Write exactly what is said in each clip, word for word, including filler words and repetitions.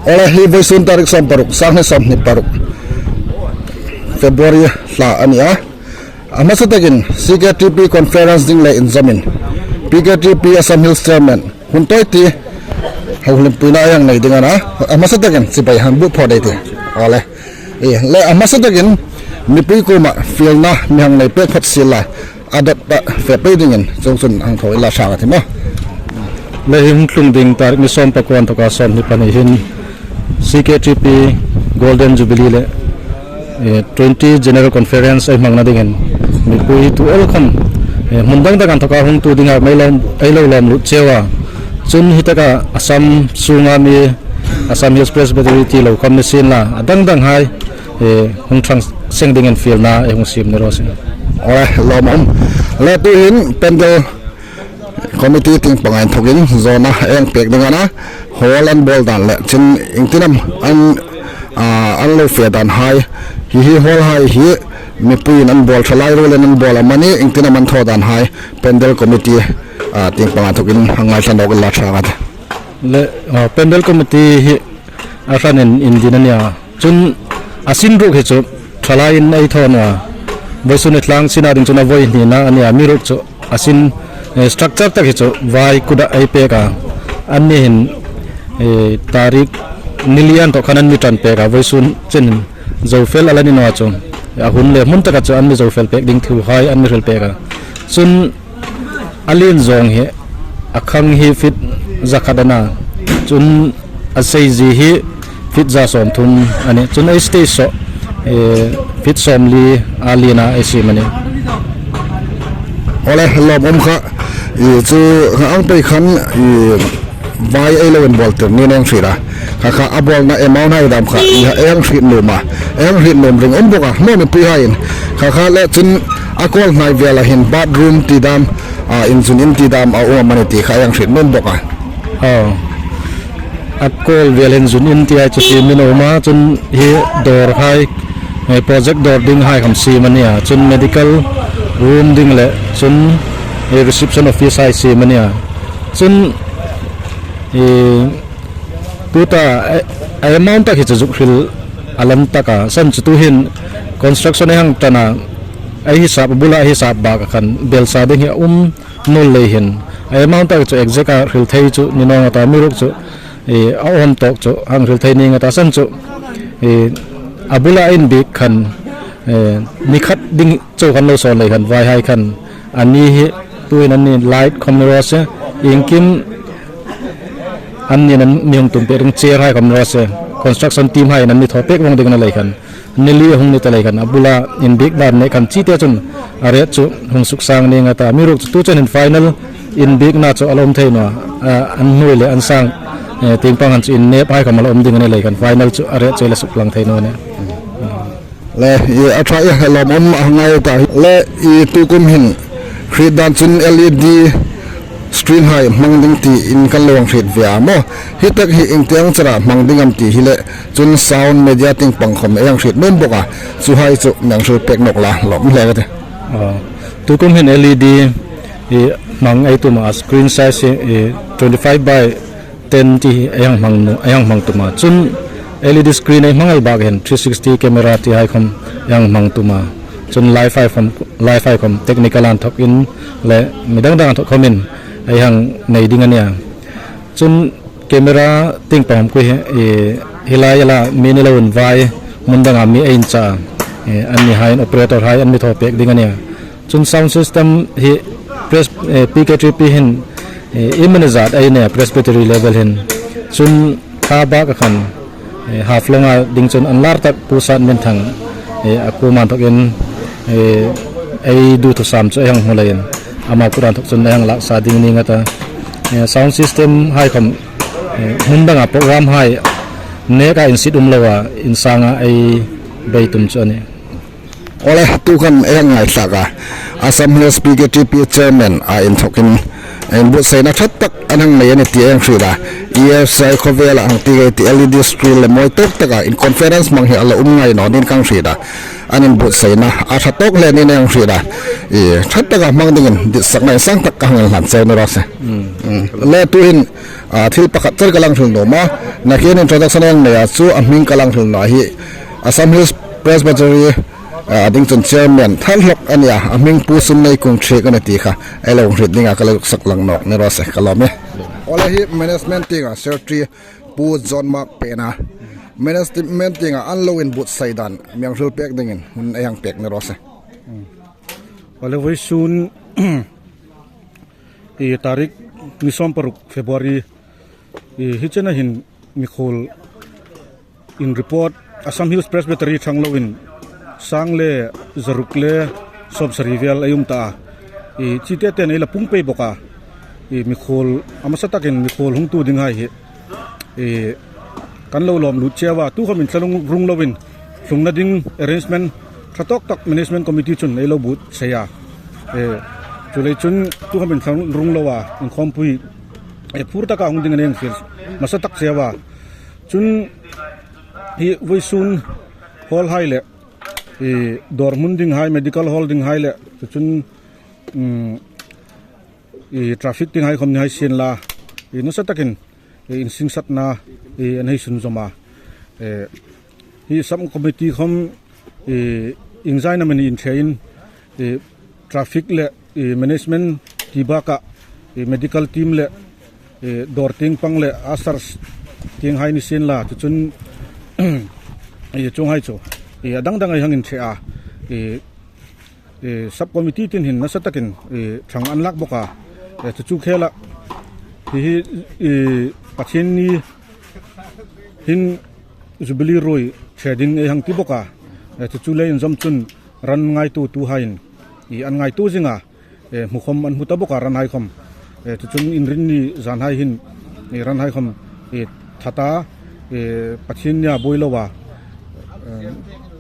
Awle, hi vawisun tarik sawm paruk, sanghni sawmhni paruk, February thla a ni a. A hmasa takin C K T P conference ding le inzawmin P K T P Assam Hills Chairman hun tawi ti houhlimpuina ei hang nei ding a na. A hmasa takin chibai hang bu phaw dai ti. Awle. E, le a hmasa takin mipui kuoma fielna mi hang nei pek phawt sien la, a dawt ta fe pei dingin chuong chun hang thaw inla ṭha ka ti maw. Le hi hung tlung ding tarik ni sawm pakua inthawka sawmhni pahni hin C K T P Golden Jubilee le, eh, twenty General Conference ei hmangna dingin mipui tu el khawm, eh, hmun dang dang inthawka hung tu dinga ei lo, ei lo lawm lut cheu a. Chun hi taka Assam sunga mi, Assam Hills Presbytery ti lo khawm ni sien la, a dang dang hai, eh, hung ṭhang seng dingin fielna ei hung siem ni raw se. Awle, lawm a um. Le tuhin pandal committee tieng panga inthokin zawna ei hang pek ding a na, hall an bawl dan le chun iengtin am an, ah, an lo fe dan hai, hi hi hall hai hi mipuiin an bawl, thalai ruolin an bawl amanih, iengtin am an thaw dan hai, pandal committee, ah, tieng panga inthokin hang ngaithla nawk inla ṭha ka ti. Le, ah, pandal committee hi a hranin indin a nia. Chun a sin ruok hi chu thalaiin ei thaw naw a. Vawisun ni tlang sina ding chun a vawi hnina a nia, amiruokchu a sin, eh, structure tak hi chu vai kuta ei pek a. Anni hin, eh, tarik ni li inthawk khan an mi ṭan pek a, vawisun chen hin zo fel a la ni naw a chu. A hun le hmun taka chu an mi zo fel pek ding thu hai an mi hril pek a. Chun a lien zawng hi, a khang hi feet za khat a na, chun a seizi hi feet za sawmthum a nih. Chun ei stage saw, eh, feet sawmli a liena ei siem a nih. Awle, lawm um kha, i chu kha ang pei khan, i vai ei lo inbawl tir niin ei hriet a. Kha kha a bawlna amount hai dam kha, i ha ei hang hriet nuom a. Ei hang hriet nuom ring um bawk a, maw mipui haiin. Kha kha le chun a kawl hnai vela hin bathroom ti dam, a, inzun in ti dam a um am a ni ti kha ei hang hriet nuom bawk a. Aw. A kawl vel hin zun in ti hai chu siem ni naw a, chun hi dawr hai, eh, project dawr ding hai khawm siem a nia. Chun medical room ding le chun, eh, reception office hai siem a nia. Chun, eh, tuta, eh, a amount tak hi chu zuk hril a lam tak a. San chu tuhin construction ei hang ṭan a, ei hisap, a bula ei hisap bak khan belsa ding hi a um naw lei hin. A amount tak chu exact a hril thei chu ni naw a ta, amiruokchu, eh, a awm tawk chu hang hril thei ning a ta, san chu, eh, a bula inbiek khan, eh, ni khat ding chau khan lo sawn lei khan, vai hai khan, anni hi tuhin anni light khawm ni raw se, iengkim anni an mi hung tum pek ding chair hai khawm ni raw se, construction team haiin an mi thaw pek vawng ding a na lei khan, ni li a hung ni ta lei khan, a bula inbiek dan nei khan chite chun a rate chu hung suksang ning a ta, amiruokchu tu chen hin final inbiekna chu a la um thei naw a, a, an hnuoi le an sang, eh, tieng pang han chu innep hai khawm a la um ding a ni lei khan, final chu a rate chu a la suklang thei naw a nih. Le, i, a ṭha i, a lawm um a ngai ta. Le, i, tukum hin hriet dan chun L E D screen hai hmang ding tiin kan lo hang hriet ve a maw. Hi tak hi iengtiang chara hmang ding am ti hi le, chun sound media tieng pang khawm ei hang hriet nuom bawk a. Chu hai chu mi hang hril pek nawk la, lawm hle ka ti. Aw, tukum hin L E D, i, hmang ei tum a, screen size hi, i, twenty five by ten ti ei hang hmang nu, ei hang hmang tum a. Chun L E D screen ei hmang el bak hin three sixty camera ti hai khawm ei hang hmang tum a. Chun live hai khawm, live hai khawm technical a inthawkin le mi dang dang inthawk khawmin ei hang nei ding a nia. Chun camera tieng pang khawm khu hi, eh, hi lai a la mi ni loin vai hmun danga mi ei incha a. Eh, anni haiin operator hai an mi thaw pek ding a nia. Chun sound system hi press, eh, P K T P hin, eh, iemani zat ei nei a Presbytery level hin. Chun kha bak khan, eh, Haflonga ding chun an lar tak Pu Satminthang, eh, a kuoma inthokin, eh, ei duthusam chu ei hang hmu leiin ama kuta inthok chun ei hang laksa ding ning a ta. Eh, sound system hai khawm, eh, hmun danga program hai neka insit um loa insanga ei bei tum chu a nih. Awle, tu khan ei hang ngaithlak a, Assam Hills P K T P Chairman a inthokin inbuotsaina ṭha tak an hang nei a ni ti ei hang hriet a. E F C I khawvela hang ti ngei ti L E D screen le mawi tawk taka in conference hmang hi a la um ngai naw niin ka hang hriet a. An inbuotsaina a ṭha tawk hle niin ei hang hriet a. I, ṭha taka hmang dingin ditsakna insang tak ka hang inhlan cheu ni raw se. Mm. Mm. Le tuhin, a, thil pakhat char ka la hang hril nuom a. Nakin introduction a nei a chu a hming ka lo hril naw hi Assam Hills Presbytery, a, ding chun chairman thar hlak a nih a, a hming Pu Sumneikung Thiek a nih ti kha ei lo hriet dinga ka lo zuk sak lang nawk ni raw se ka lawm e. Aw le, hi management tienga secretary Pu John Mark Pena, management tienga an lo inbuotsai dan mi hang hril pek dingin hun ei hang pek ni raw se. Aw le, vawisun, i, tarik ni sawm paruk February, i, hi chena hin mikhuolin report Assam Hills Presbytery ṭhang loin sang le zaruk le sawmsari vel ei um ta a. I, chite ten ei la pung pei bawk a. I, mikhuol, a hmasa takin mikhuol hungtu dinghai hi, i, kan lo lawm lut cheu a, tukhawmin thla rung, rung loin tlungna ding arrangement ṭha tawk tak management committee chun ei lo buotsai a. E, chuleiin chun tukhawmin thla rung loa inkhawmpui, e, phur taka hung dingin ei hang fiel hmasa tak cheu a. Chun hi vawisun hall hai le, i, dawr hmun dinghai, medical hall dinghai le, chu chun, um, i, traffic dinghai khawm ni hai sien la, i, nasa takin, i, insingsatna, i, an hei sunzawm a. E, hi sub committee khawm, i, iengzai am a ni inṭhein, i, traffic le, i, management ti bakah, i, medical team le, i, dawr tieng pang le ushers tienghai ni sien la, chu chun, i, chuonghai chu, i, a dang dang ei hang inṭhe a, i, e, sub committee tin hin nasa takin, e, ṭhang an lak bawk a. E, chu chu khela, hi hi, e, Pathienni hin Jubilee ruoi ṭhe ding ei hang ti bawk a. E, chu chu le inzawm chun ran ngaituotuhaiin, e, an ngaituo zing a, e, hmu khawm an hmu ta bawk a, ranhai khawm. E, chu chun Inrinni zanhai hin, e, ranhai khawm, e, that a, e, Pathienni a buoi loa, e,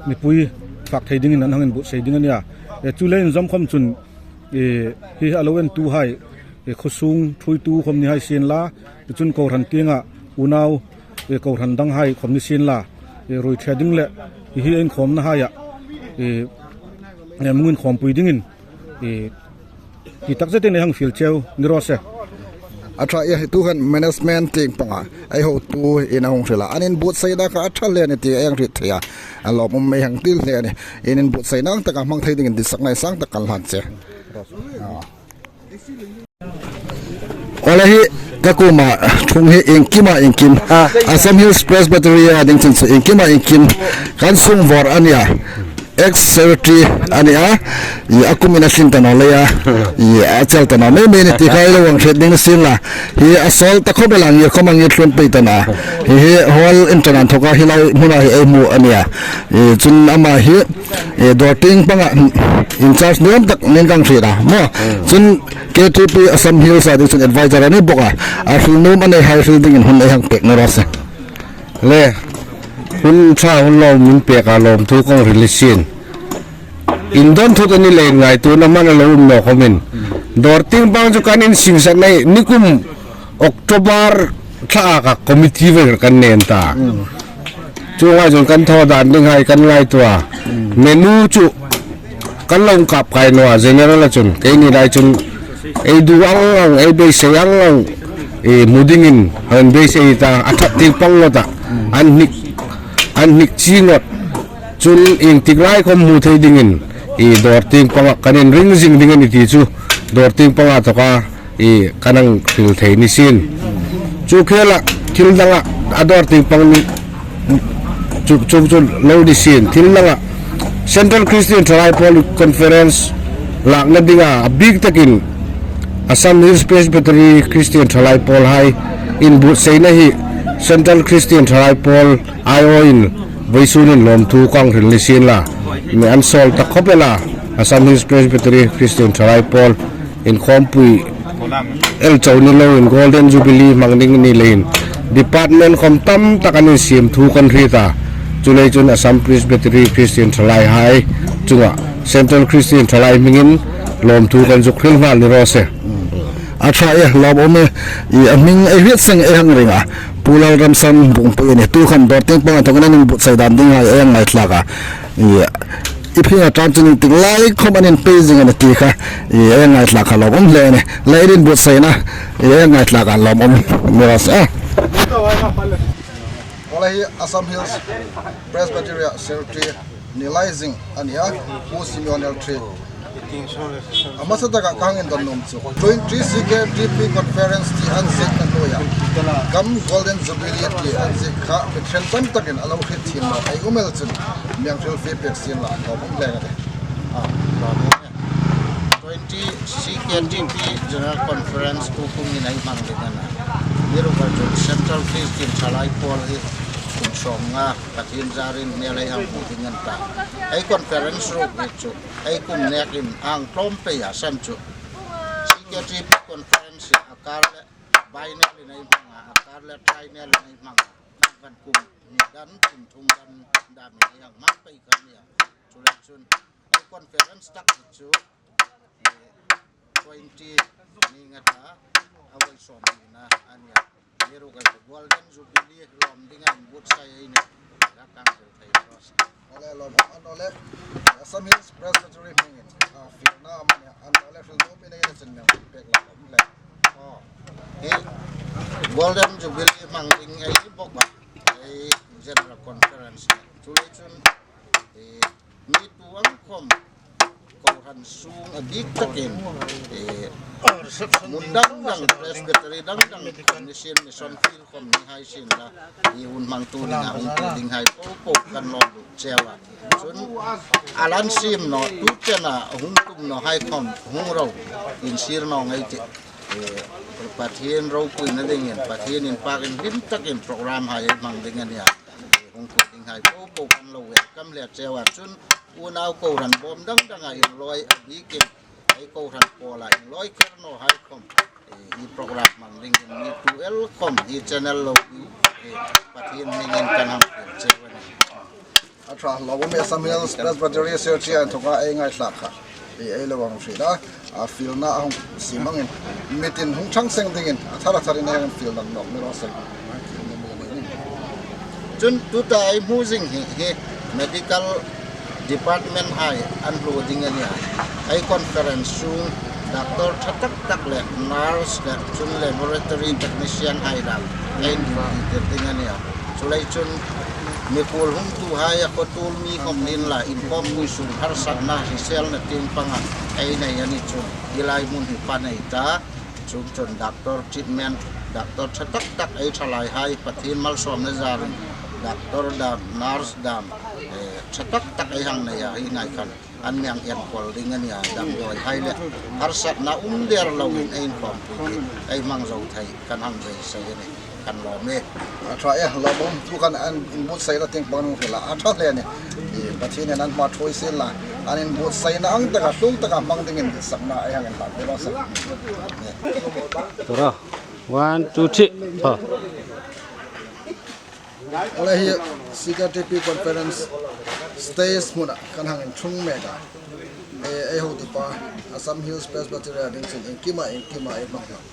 mipui fak thei dingin an hang inbuotsai ding a nih a. E, chu le inzawm khawm chun, e, hi a lo entuhai, e, khawsung ṭhuoitu khawm ni hai sien la, chu chun kohran tienga unau, e, kohran danghai khawm ni sien la, e, ruoi ṭhe ding le, e, hi inkhawmnahaia, e, e, hung inkhawmpui dingin, e, ti tak zetin ei hang fiel cheu ni raw se. A ṭha e, tuhin management tieng panga ei hotuin a hung hril a, an inbuotsaina kha a ṭha hle a nih ti ei hang hriet thei a. A lawmum ei hang ti hle a nih. In inbuotsaina ang taka hmang thei dingin ditsakna ei sang tak kan hlan che. Aw le, hi ka kuoma ṭhung hi iengkima iengkim, a, Assam Hills Presbytery a ding chun chu iengkima iengkim kan sung vawr a nih a. Ex-secretary a nih a, i, a kumin a tlin ta naw leia, i, a chel ta naw mei mei a nih ti kha ei lo hang hriet ding ni sien la. Hi a sawl ta khawp el a, ngir khawm a ngirthlun pei ta naw. Hi hi hall entrance-a inthoka hi lai hmuna hi ei hmu a nih a. I, chun ama hi, e, dawr tieng panga in charge nuom tak nen kan hriet a maw. Chun K T P Assam Hills a ding chun advisor a ni bawk a. A hril nuom a neihai hril dingin hun ei hang pek ni raw se. Le, hun ṭha hun lawm min pek a, lawmthu kan hril ni sien. Indawn thut a ni leiin ngaituona hman a lo um naw khawmin. Dawr tieng pang chu kan insingsatna nikum October thla a ka committee vel kan nen ta. Chuonghai chun kan thaw dan dinghai kan ngaituo a. Menu chu kan lo kap kai naw a, general a chun. Keini lai chun ei duh ang ang, ei beisei ang ang, e, hmu dingin hang beisei ta, a ṭhat tieng pang ngawt a. An hnik, an hnik chi ngawt. Chun iengtik lai khawm hmu thei dingin, i, dawr tieng panga kan inring zing ding a nih ti chu dawr tieng panga inthoka, i, kan hang hril thei ni sien. Chu khela thil danga a dawr tieng pang ni chu, chu, chu lo ni sien. Thil danga Central Christian Thalai Pawl Conference lakna dinga a bik takin Assam Hills Presbytery Christian Thalai Pawl hai inbuotsaina hi Central Christian Thalai Pawl aiawin vawisun in lawmthu kan hril ni sien la. Mi an sawl ta khawp el a, Assam Hills Presbytery Christian Thalai Pawl inkhawmpui el chau ni loin Golden Jubilee hmang ding ni leiin department khawm tam tak an insiem thu kan hriet a. Chuleiin chun Assam Presbytery Christian Thalai hai chunga Central Christian Thalai hmingin lawmthu kan zuk hril nghal ni raw se. A ṭha e, lawmum e, i, a hming ei hriet seng ei hang ring a. Pu Lalramsan Bungpui a nih, tu khan dawr tieng panga inthokin an inbuotsai dan dinghai ei hang ngaithlak a. I, i phing a ṭan chun iengtik lai khawm an inpei zing a nih ti kha, i, ei hang ngaithlak kha lawmum hle a nih. Le, in inbuotsaina, i, ei hang ngaithlak a lawmum ni raw se. Awle, hi Assam Hills Presbytery-a Secretary ni lai zing a nih a, Pu Simeon L T. A hmasa taka ka hang indon nuom chu twenty C K T P Conference ti an ziekna hnuoia gam Golden Jubilee ti an ziek kha mi ṭhen tam takin a lo hriet thiem naw ei um el chun mi hang hrilfie pek sien la, a lawmum hle a nih. Ah, lawmum e. Twenty C K T P General Conference tukum hin ei hmang ding a na. Amiruokchu Central Christian Thalai Pawl hi kum sawmnga Pathien zarin hmel ei hang hmu ding a ni ta. Ei conference ruok hi chu ei kum nekin a hang tlawm pei a san chu C K T P Conference hi a kar le bainelin ei hmang a, a kar le ṭhainelin ei hmang a. Kan kum hni dan, kum thum dan damin ei hang hmang pei kha a nih a. Chuleiin chun ei conference tak hi chu, eh, twenty ni nga ta, a voi sawm ni na a nih a. Amiruokchu Golden Jubilee lawm dinga inbuotsai ei nih. Ka hang hril thei naw rawh se. Awle, lawm, a naw le, Assam Hills Presbytery hmingin, a, fielna am a nih a, a naw le, hril nuom i nei a chun mi hang pek la, lawmum le. Aw. Hi Golden Jubilee hmang ding ei bawk a, ei General Conference. Chuleiin chun, eh, mi tu ang khom kohran sung a bik takin, eh, hmun dang dang, Presbytery dang dang, mission, mission field khom ni hai sien la, ei hun hmangtu dinga hung tu ding hai po po kan lawm lut cheu a. Chun a lan siem naw, tu chena hung tum naw hai khom hung ro, insir naw ngei tih. Eh, Pathien ropuina dingin, Pathien inpakin hlim takin program hai ei hmang ding a nih a. Hung kut ding hai po po kan lo welcome hle cheu a. Chun unau kohran bawm dang danga inlawi a bikin, ei kohran pawla inlawi kher naw hai khom, eh, hi program hmang dingin mi tu el khom hi channel lo, eh, Pathien hmingin kan hang fiel cheu a nih. A ṭha, lawmum e. Assam Hills Presbytery Secretary a inthawka ei ngaithlak kha, ei, ei lo hang hril a, a fielna a hung siem angin, mitin hung ṭhang seng dingin a thar a tharin ei hang fiel nawk ni raw se. Chun tuta ei hmu zing hi, hi medical department hai an hluo ding a nih a. Ei conference sung doctor ṭha tak tak le nurse le chun laboratory technician hai dam ei inhriettir ding a nih a. Chuleiin chun mikhuol hungtuhai a khawtul mi khom ni inla, inkhawmpui sung harsatna hriselna tieng panga ei nei a ni chun hi lai hmun hi pan ei ta. Chuongchun doctor treatment, doctor ṭha tak tak ei thalaihai Pathien malsawmna zarin doctor dam, nurse dam, eh, ṭha tak tak ei hang nei a, hi ngai khan an mi hang enkawl ding a nih a, damdawihai le harsatna um der loin ei inkhawmpui hi ei hmang zo thei kan hang beisei a nih. Kan lawm e. A ṭha e, lawmum, tu khan an inbuotsaina tieng pang hung hril a, a ṭha hle a nih. I Pathienin an hma ṭhuoi sien la, an inbuotsaina ang taka tlung taka hmang dingin ditsakna ei hang inhlan tir raw se. Tura. One, two, three. Aw. Awle, hi C K T P Conference stage hmuna kan hang inṭhung mek a. E, ei hotupa, Assam Hills Presbytery a ding chun iengkima, iengkima ei hmang hlak.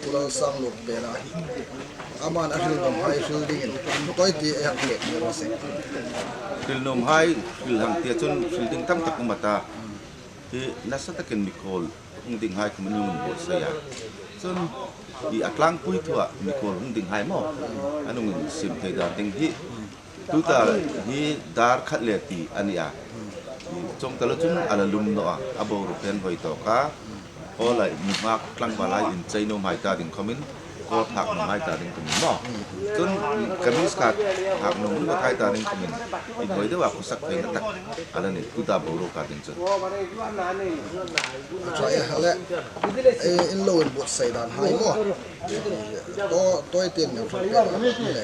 Pu Lalsanglup pena. Aman a hril nuomhai hril dingin tawite ei hang pek ni raw se. Hril nuomhai hril hang tia chun hril ding tam tak um a ta. Hi nasa takin mikhuol hung dinghai khom an hung inbuotsai a. Chun hi a tlangpui thua mikhuol hung dinghai maw, an hung insiem thei dan ding hi. Tuta hi dar khat le ti a nih a. Chuong ta lo chun a la lum naw a, a boruok pen hoi tawk a. Aw, lai, nunghak tlangvalhai inchei nuomhai ta ding khomin, kawr thak nuomhai ta ding khomin maw. Chun kamis khat thak nuom nuom thai ta ding khomin, inhoi deu a khawsak theina tak a la nih, tuta boruok a ding chun. A ṭha e, a le, e, in lo inbuotsai dan hai maw. Taw, taw i tiem nang ṭha pek a, le.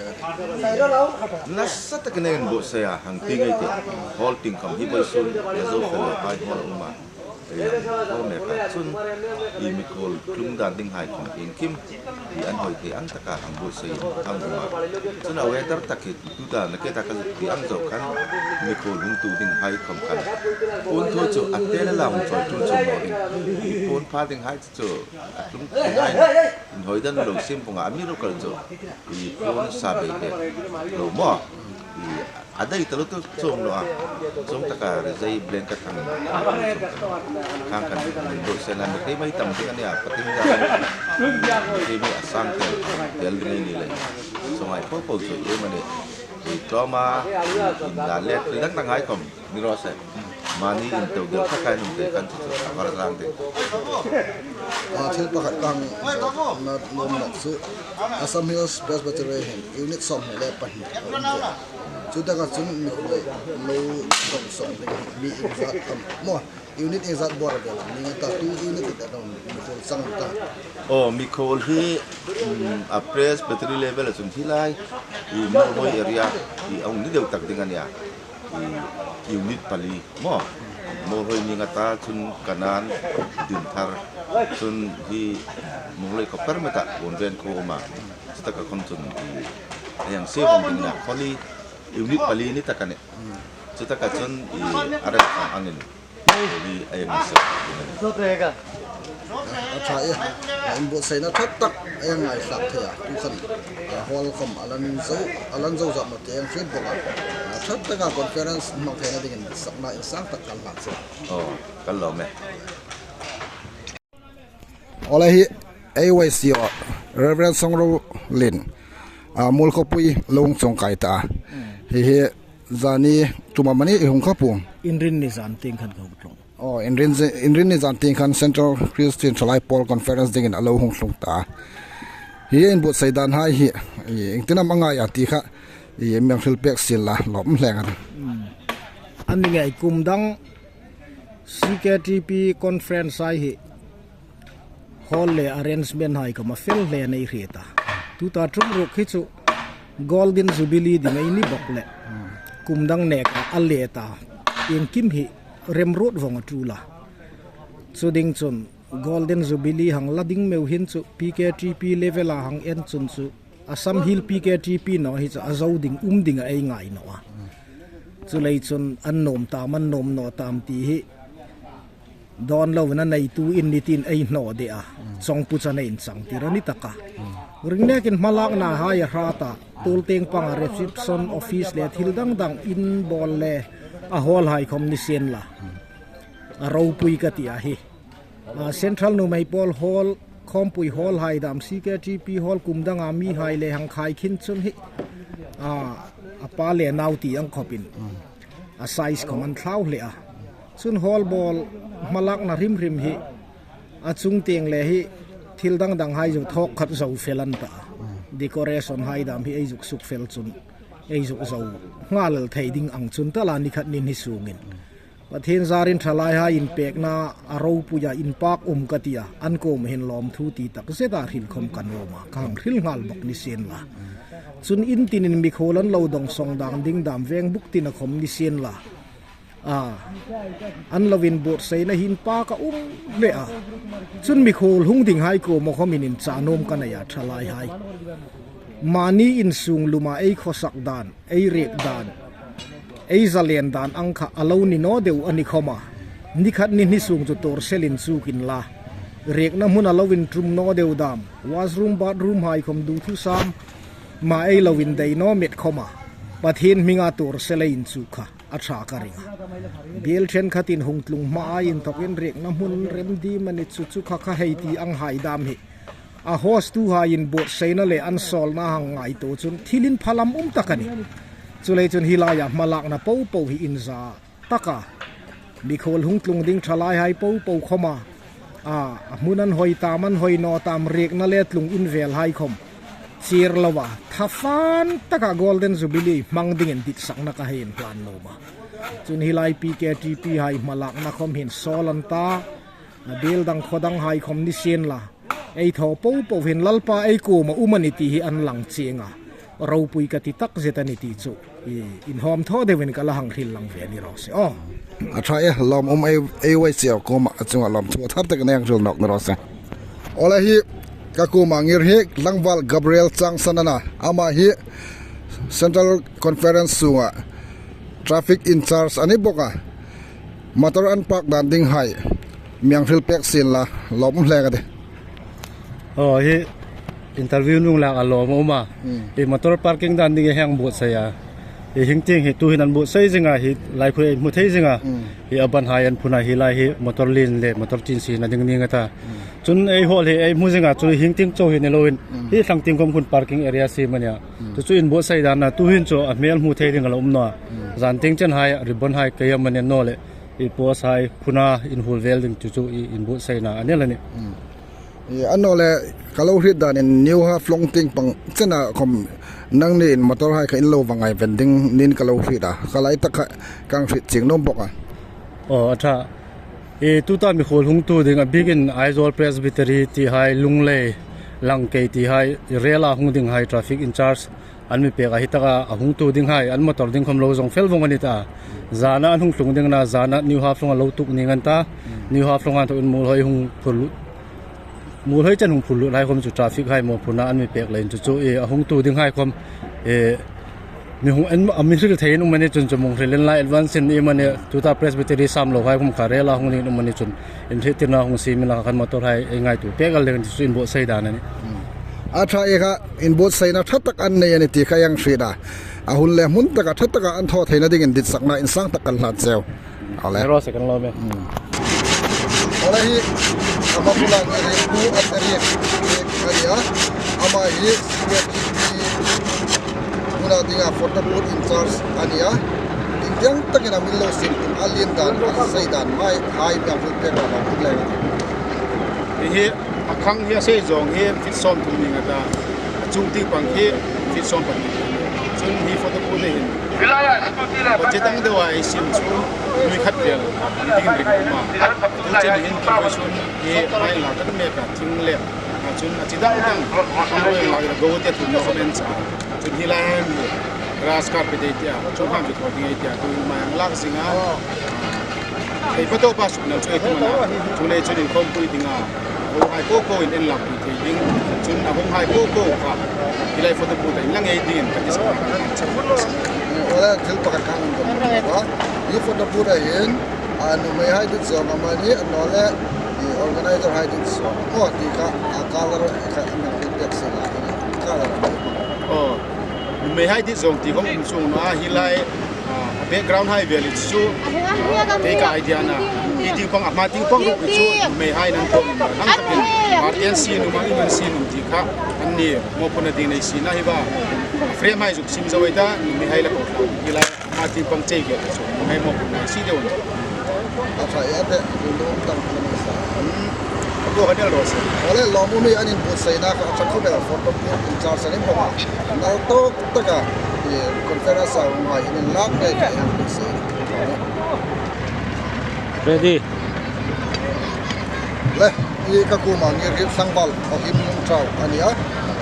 Nasa takin ei inbuotsai a, hang ti ngei tih. Hall tieng khom hi vawisun, Mizo Fellow hai hall a um a. Ei, hall mek a chun, i mikhuol tlung dan dinghai khom iengkim, i an hoi thei ang taka hang buotsai ang um a. Chun a weather tak hi tuta nakie taka zuk ti ang zo khan, mikhuol hung tu dinghai khom khan. Puon thu chu a te le la hung chawi tul chu maw ding. Puon pha dinghai chu a tlung dinghai. Inhoi dan lo siem vong a, amiruokchu i puon sa bei le lo maw. I a dai ta lo tu chuong lo a. Chuong taka rizei blanket hang. Khang khan min buotsaina mi thei mai tam ding a nih a, Pathien zar. Thei mai a sang tel, tel ding a ni le. Chuong ai po po chu i mani. Diploma, inla le thil dang dang hai khom ni raw se. Mani in teu deu kha kai nung te kan chu chu a var zang te. A thil pakhat kang na nuom nak chu Assam Hills Presbytery hin unit sawmhni le pahni a um ve. Chu taka chun mi lo dong sawm ding mi iengzat am maw? Unit iengzat bor a vel ni nga ta, tu unit te dong mi lo chang ta. Oh, Mikhuol hi, um, a Presbytery level a chun hi lai, i Muolhoi area, i a hung ni deu tak ding a nia. I unit pali maw. Muolhoi ni nga ta chun Kanan, Dinthar, chun hi Muolhoi khaw permit a, Wonven khaw a um a. Chu taka khom chun i a hang se vong ding a nia. Khawli unit pali ni tak a nih. Chu taka chun i a rem ang angin. Khawli a hang se vong ding a nih. A ṭha e, a inbuotsaina ṭha tak a ngaithlak thei a, tu khan, a, hall khom a lan zo, a lan zo zat naw te ang hriet bawk a. A ṭha taka conference hmang theina dingin sakna insang tak kal hlak che. Oh, kal lawm e. Awle hi, A Y C o, Reverend Songro Lin, a, Muolkhawpui lo hung chuong kai ta. Hi hi, zani ṭum amani i hung kha puong. Inrinni zan tieng khan ka hung tlung. Oh, Inrin zi-, Inrinni zan tieng khan Central Christian Thalai Pawl Conference dingin a lo hung tlung ta. Hi inbuotsai dan hai hi, i, iengtin am a ngai a ti kha, i, mi hang hril pek sien la, lawm hleng a. Hmm. An ni ngei kum dang C K T P conference hai hi. Hall le arrangement hai khom a fel hle nei hriet a. Tuta ṭum ruok hi chu Golden Jubilee ding ei ni bawk leh. Kum dang neka a let a. Iengkim hi remruot vong a ṭul a. Chu ding chun Golden Jubilee hang la ding meu hin chu P K T P level a hang en chun chu Assam Hill P K T P naw hi chu a zo ding um ding a ei ngai naw a. Chuleiin chun an nuom tam, an nuom naw tam ti hi dawn loin a neitu in ni tin ei hnaw de a. Chawngpucha nei inchang tir a ni tak a. Ring nekin hmalakna hai a hrat a. Tuoltieng panga reception office le thil dang dang in bawl le a hall hai khom ni sien la. A ropui ka ti a hi. A, Central Nuhmei Pawl Hall, Khawmpui Hall hai dam, C K T P Hall kum danga mi hai le hang khai khin chun hi, a, a pa le nau ti ang khopin. A size khom an thlau hle a. Chun hall bawl hmalakna hrim hrim hi, a chung tieng le hi, thil dang dang hai zuk thawk khat zo fel an ta. Decoration hai dam hi ei zuk suk fel chun, ei zuk zo nghal thei ding ang chun ta la ni khat ni hni sungin. Pathien zarin thalai hai inpekna a ropuia inpak um ka ti a, an kuoma hin lawmthu ti tak zeta hril khom ka nuom a, ka hang hril nghal bawk ni sien la. Chun in tinin mikhuol an lo dong song dang ding dam veng buk tina khom ni sien la. A, an lo inbuotsaina hi inpak a um hle a. Chun mikhuol hung ding hai kuoma khom in incha nuom ka nei a thalai hai. Mani insung luma ei khawsak dan, ei riek dan, ei zalen dan ang kha a lo ni naw deu a ni khom a. Ni khat ni hni sung chu tuor selin chuk inla. Riekna hmun a lo inṭum naw deu dam. Washroom, bathroom hai khom duthusam ma ei lo indei naw met khom a. Pathien hminga tuor sel ei inchuk kha a ṭha ka ring a. Biel ṭhenkhatin hung tlung hmaa inthokin riekna hmun rem ding a ni chu chu kha kha hei ti ang hai dam hi. A host-tu hai inbuotsaina le an sawlna hang ngaituo chun thil inphalam um tak a nih. Chuleiin chun hi laia hmalakna popo hi inza taka mikhuol hung tlung ding thalai hai popo khom a, a, a hmun an hoi tam, an hoi naw tam, riekna le tlung in vel hai khom chier loa, thafan taka Golden Jubilee hmang dingin ditsakna ka hei inhlan nuom a. Chun hi lai P K T P hai hmalakna khom hin sawl an ta, a, biel dang khaw dang hai khom ni sien la. Ei thaw popo hin Lalpa ei kuoma um a ni ti hi an lang chieng a. Ropui ka ti tak zet a ni ti chu. I, inhawm thaw deuin ka la hang hril lang ve ni raw se aw. A ṭha e, lawm um ei, ei wei cheu kuoma a chunga lawmthu a thar takin ei hang hril nawk ni raw se. Awle hi, ka kuoma ngir hi Tlangval Gabriel Changsan a na. Ama hi Central Conference sunga traffic in charge a ni bawk a. Motor an park dan ding hai mi hang hril pek sien la, lawm hle ka ti. Aw, hi interview nung lak a lawm a um a. Hmm. Hi motor parking dan ding hi hang buotsai a. Hi hieng tieng hi tuhin an buotsai zing a, hi lai khu ei hmu thei zing a. Hmm. Hi a ban hai an phun a, hi lai hi motor lien le motor chin siena ding ni nga ta. Hmm. Chun ei hall hi ei hmu zinga chu hieng tieng chau hi ni loin, hi thlang tieng khom khun parking area siem a nih a. Chu chu inbuotsai dan a, tuhin chu a hmel hmu thei ding a la um naw a. Zan tieng chen hai ribbon hai kei am a ni naw le, i post hai phuna inhuol vel ding chu chu i inbuotsaina a ni a nih. I, a naw le, ka lo hriet danin New Haflong tieng pang chena khom nangni in motor hai kha in lo va ngai ven ding niin ka lo hriet a. Ka lai tak kha ka hang hriet chieng nuom bawk a. Aw, a ṭha. I, tuta mikhuol hungtu ding a bikin Aizawl Presbytery ti hai, Lunglei, Langkei ti hai, rela hung ding hai traffic in charge an mi pek a, hi taka a hungtu ding hai, an motor ding khom lo zawng fel vong a ni ta. Zana an hung tlung ding a, zana New Haflong a lo tuk ning an ta. New Haflong an tho in Muolhoi hung phur lut. Muolhoi chen hung phur lut hai khom chu traffic hai mawphurna an mi pek leiin chu chu, i, a hungtu ding hai khom, i, mi hung en, a mi hril thei in um a ni chun chu mi hung hril inla advance in i mani tuta Presbytery sam lo hai khom kha rela hung ding um a ni chun inhriettirna hung siem inla kan motor hai ei ngaituo pek a leng chu inbuotsai dan a nih. A ṭha, i kha inbuotsaina ṭha tak an nei a ni ti kha i hang hriet a. A hun le hmun taka ṭha taka an thaw theina dingin ditsakna insang tak kan hlan cheu. Aw le. Ro se kan lo me. Aw le, hi ama bula ni ri pu a teri a ni a. Ama hi C K T P huna dinga photo booth in charge a ni a. Ding ding takin a min lo siem tum a, lien dan, a sei dan mai hai mi hang hril pek a lo hril leng. Hi hi a khang hi a sei zawng hi feet sawmthum ni ngei a ta. A chung tieng pang hi feet sawmpahni. Chun hi photo booth hin budget ang deuin ei siem chu nui khat vel ni dingin ring um a. Tu chen hin thingpui chun hi mai la kan mek a, thing le. A chun a chi dang dang ang lo la go te thum lo men cha. Chun hi lai hin grass carpet ei tia, chung ham chu thaw ding ei tia, tu mai ang lak zing a. Ei pa to pa suk nam chu ei tum a na. Chu le chun inkhawmpui ding a. Hung hai po po in en lak pui thei ding. Chun a hung hai po po kha hi lai photo booth a inlang ei dingin ka ti sa. Aw le, thil pakhat ka hang dawng a. Hi photo booth a hin, a, nuhmei hai dit zawng a mani, a naw le, i, organizer hai dit zawng. Aw, ti kha, a, color kha, a nang dit dek se la, color. Aw, nuhmei hai dit zawng ti khom um chuong naw a, hi lai, a, background hai vel hi chu, kei ka idea a na. Hi tieng pang, a hma tieng pang ruok hi chu nuhmei hai an thaw, an takin, Martin si nuhmei, Iman si nuhmei ti kha, an ni, mawphurna ding nei si na hi ba. Frame hai zuk sim zo ei ta, nuhmei hai la ko ta, hi lai. Hma tieng pang chei vel chu, nuhmei mawphurna si deu. A ṭha e, a te, lungdam tang ka nei sa. Hmm. A bu ka del ro se. Aw le, lawmum hi an inbuotsaina kha a ṭha khawp el, photo booth in charge a ni bawk a. Nal tawk taka, i, conference a hung hai in lak ngei ka hang buotsai. Ready. Le, i ka kuoma ngir hi tlangval Ohim Lungtau a ni a.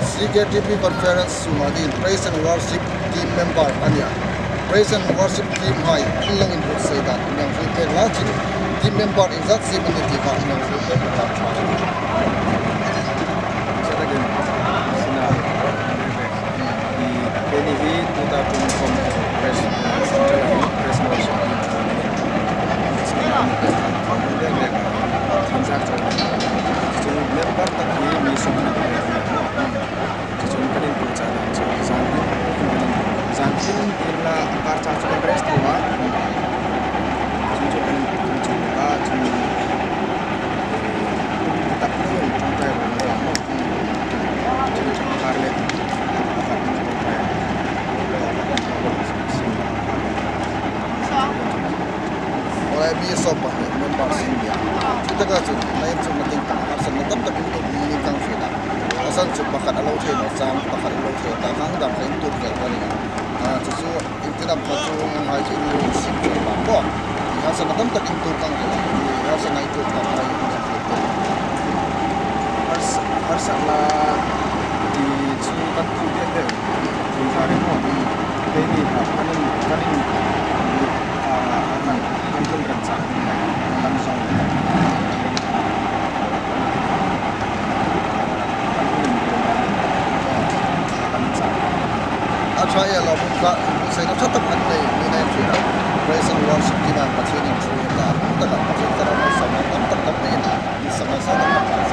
C K T P conference sunga ding praise and worship team member a ni a. Praise and worship team hai an lo inbuotsai dan, an hang hril pek la chun team member iengzat si am an ni ti kha an hang hril pek la. Keini hi tuta ṭum khom press, central press note. Chun member tak hi mi sawm. Chun kan inpuong chang chu zan tin, zan tin inla kar chang chu kan rest thei a. Chun chu kan inpuong chu a chun tak ni ṭawngṭai ro la. Aw le, mi sawm pahni member sing a ni a. Chutaka chun, nai chu meeting tang, harsatna tam tak intuok ni tang chu a. A san chu pakhat a lo thei naw chang, pakhat a lo thei ta, khang dam kha intuok vel ka ring a. A, chu chu, Iengtin am kha chu ngai chu in lo siem vel a maw. Harsatna tam tak intuok ang, harsatna intuok tak hai. Hars-, harsatna ti chu kan tuok deu deu. Tun ta ring maw. Keini kha kan in, kan in, a, kan, kan tun ran chang. Kan song. A ṭha e, lawmum kha, inbuotsaina ṭha tak an nei, ni nei chu a. Praise and worship team-a Pathienin thu inla, taka Pathien thlarau malsawmna tam tak tak neiin, ni sawm ngai sa tak tak.